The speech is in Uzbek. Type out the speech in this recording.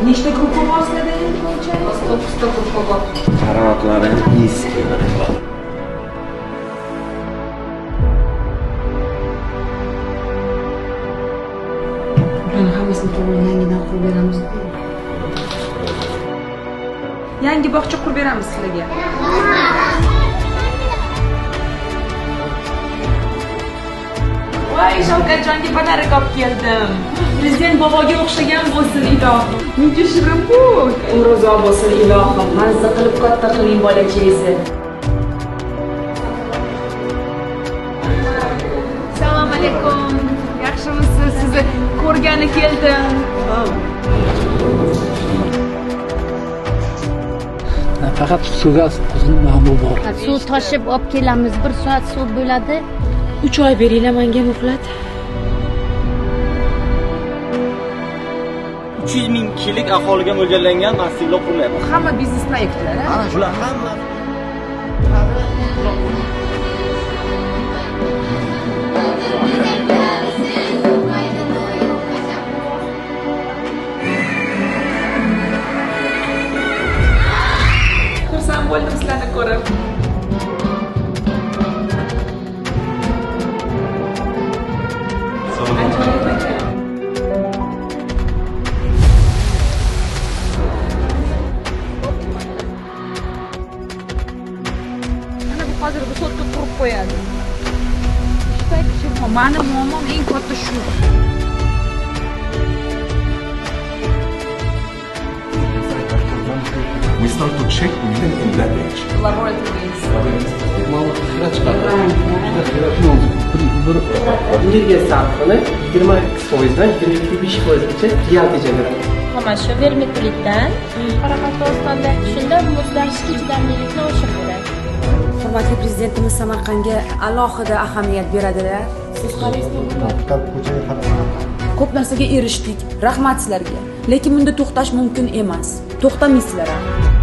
Nechta gruppa bor sizlarda endi получается? 9 ta gruppa bor. Karavotlar ham eski. Bularni hammasini to'g'ri yangidan qurib beramiz. Yangi bog'cha qurib beramiz sizlarga. Voy, Shavkatjonga подарок olib keldim. Prezident boboga o'xshagan bo'lsin ilohim. Muncha shirin bu. Umri uzoq bo'lsin ilohim. Mazza qilib katta qiling bolachangizni. Assalomu alaykum. Yaxshimisiz? Sizni ko'rgani keldim. Faqat suvga muammo bor. Suv toshib olib kelamiz, 1 soat suv bo'ladi. 3 oy beringlar menga muhlat. 300 ming kishilik aholiga mo'ljallangan massivlar qurilyapti. Hamma biznes proyektlar, a? Bular hamma Xursand bo'ldim sizlarni ko'rib. Ajoyib ekan. Mana bu hozir bu sotka qurib qo'yadi. Mani muammom eng katta shu. We start to check even in that age. Laboratories. Bir Energiya sarfini 22% dan 22,5% gacha real tejaveradi. Xomashyo vermikulitdan Qoraqalpog'istonda shunda muzlashga chidamlilikni oshiradi. Hurmatli prezidentimiz Samarqandga alohida ahamiyat beradilar. Siz Maktab ko'chaga qarab Ko'p narsaga erishdik. Rahmat sizlarga. Lekin bunda to'xtash mumkin emas. To'xtamaysizlar ham.